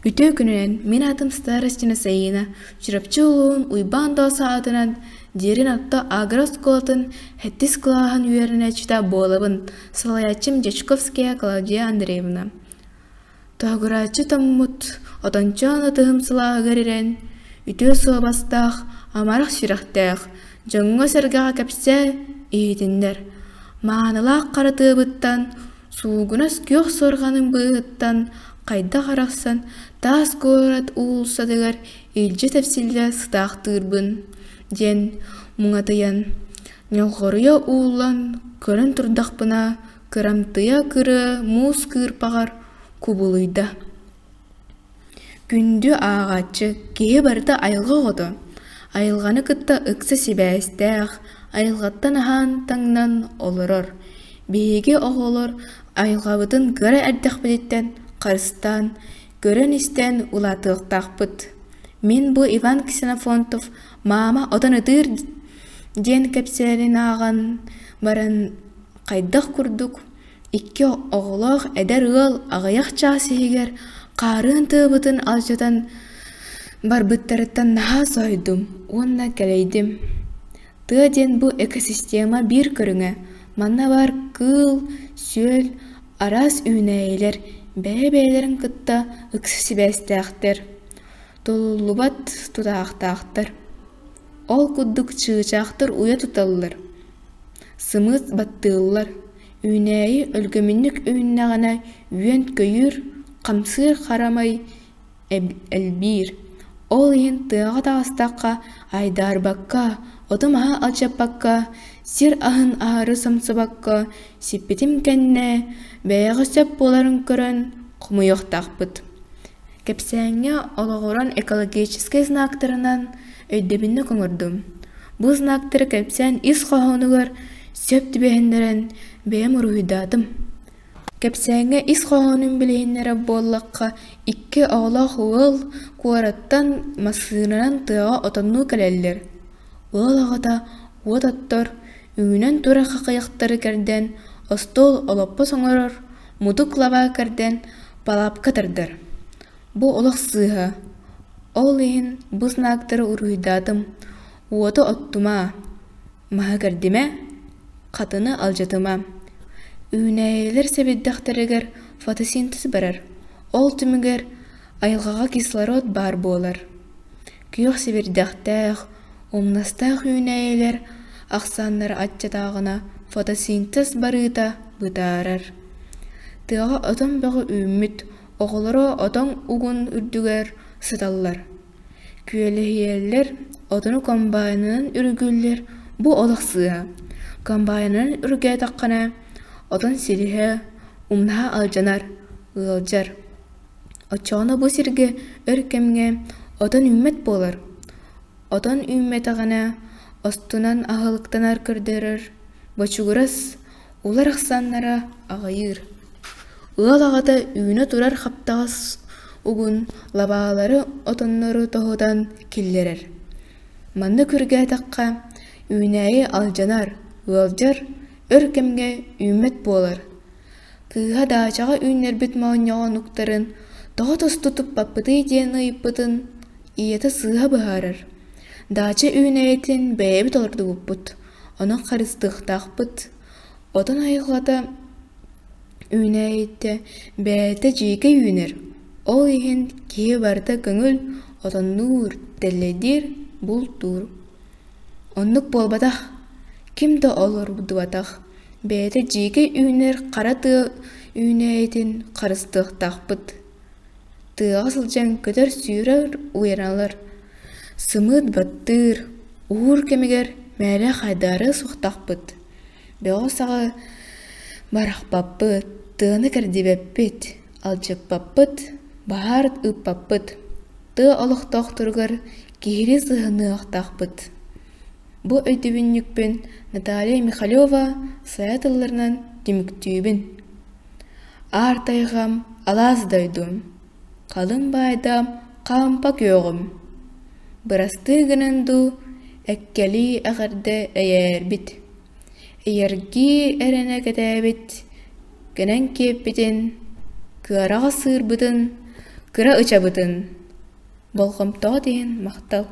Үтүө күнүнэн, мин аатым Старостина Саина, Чурапчы улууһун Уйбаан Доосо аатынан Дириҥ орто агро-оскуолатын сэттис кылааһын үөрэнээччитэ буолабын, салайааччым Дьячковская Клавдия Андреевна. Тоһугурааччы тоҥмут отончоон ытыһым сылааһыгар ирэн, үтүө суобастаах, амарах сүрэхтээх, дьоҥҥо-сэргэҕэ кэпсээ, иһитиннэр. Маанылаах хара тыабыттан Суугунас күөх суорҕанын быыһыттан хайдах арахсан таас куорат уулуссатыгар илдьэ тэпсиллэ сытаахтыырбын диэн муҥатыйан, ньолҕоруйа ууллан көрөн турдахпына кырамтыйа кырыа муус кыырпаҕар кубулуйда. Күндү ааҕааччы, киһи барыта айылҕа оҕото, айылҕаны кытта ыкса сибээстээх, айылҕаттан аһаан таҥнан олорор. Биһиги оҕолор айылҕабытын кыра эрдэхпититтэн харыстаан, көрөн-истэн улаатыахтаахпыт. Мин бу Иван Ксенофонтов «Маама отон ытыыр» диэн кэпсээнин ааҕан баран хайдах курдук Икки оҕолоох эдэр ыал аҕыйах чаас иһигэр хаарыан тыабытын алдьатан барбыттарыттан наһаа соһуйдум уонна кэлэйдим. Тыа диэн бу экосистема биир көрүҥэ, манна баар кыыл-сүөл, араас үүнээйилэр бэйэ-бэйэлэрин кытта ыкса сибээстээхтэр, тулуллубат тутаахтаахтар. Ол курдук чыычаахтар уйа туталлар, сымыыт баттыыллар, Үүнээйи өлгөмүннүк үүннэҕинэ үөн-көйүүр, хамсыыр харамай элбиир. Ол иһин тыаҕа таҕыстахха айдаарбакка, оту-маһы алдьаппакка, сир аһын аһары сомсубакка сиппитим кэннэ бэйэҕэ сөп буоларын көрөн хомуйуохтаахпыт. Кэпсээҥҥэ олоҕуран экологическай знактарынан өйдөбүнньүк оҥордум. Бу знактары кэпсээн ис хоһоонугар сөп түбэһиннэрэн бэйэм уруһуйдаатым. Кэпсээҥҥэ ис хоһоонун билиһиннэрэр буоллахха, икки оҕолоох ыал куораттан массыынанан тыаҕа отоннуу кэлэллэр. Ыал аҕата уот оттор, үүнэн турар хахыйахтары кэрдэн, остуол олоппос оҥорор, мутук лабаа кэрдэн палаапка тардар. Бу олох сыыһа. Ол иһин бу знактары уруһуйдаатым: уоту оттума, маһы кэрдимэ, хатыны алдьатыма. Үүнээйилэр сэбирдэхтэригэр фотосинтез барар, ол түмүгэр айылҕаҕа кислород баар буолар. Күөх сэбирдэхтээх, умнастаах үүнээйилэр ахсааннара аччатааҕына фотосинтез барыыта бытаарар. Тыаҕа отон бөҕө үүммүт, оҕолоро отон угун үрдүгэр сыталлар. Күөлэһийэллэр, отону комбайнынан үргүүллэр, бу олох сыыһа. Комбайнынан үргээтэххинэ, отон силиһэ, умнаһа алдьанар, ыалдьар. Оччоҕуна бу сиргэ өр кэмҥэ отон үүммэт буолар. Отон үүммэтэҕинэ, остунан аһылыктанар көрдөрөр, бочугурас, улар ахсааннара аҕыйыыр. Ыал аҕата үүнэ турар хаптаҕас угун лабаалары отоннору тоһутан киллэрэр. Манна күргээтэххэ, үүнээйи алдьанар, ыалдьар, өр кэмҥэ үүммэт буолар. Кыыһа даачаҕа үүннэрбит моонньоҕон уктарын тоҕо тосту туппаппытый диэн ыйыппытын ийэтэ сыыһа быһаарар: «Даача үүнээйитин бэйэбит олордубуппут, онон харыстыахтаахпыт, отон айылҕата үүнээйитэ бэйэтэ дьиикэй үүнэр, ол иһин киһи барыта көҥүл отоннуур, тэллэйдиир, бултуур». Оннук буолбатах, ким да олордубатах, бэйэтэ дьиикэй үүнэр хара тыа үүнээйитин харыстыахтаахпыт. Тыаҕа сылдьан көтөр-сүүрэр уйаналар, сымыыт баттыыр, уһуур кэмигэр мээлэ хайдаарыа суохтаахпыт. Бөҕү-саҕы барахпаппыт, тыаны кэрдибэппит, алдьаппаппыт, баһаар ыыппаппыт. Тыа олохтоохторугар киһилии сыһыанныахтаахпыт. Бу өйдөбүнньүкпүн Наталья Михалева сайа тылларынан түмүктүүбүн. Аар тайҕам, алаас дойдум, халыҥ баайдаам хаампа күөҕүм. Бырастыы гынан дуу, эккэлии эҕэрдэ эйээрбит. Эйэргии эрэнэ кэтээбит, кэнэн киэппитин, кыараҕас сыырбытын. Кыра ычабытын, болҕомтоҕут иһин махтал.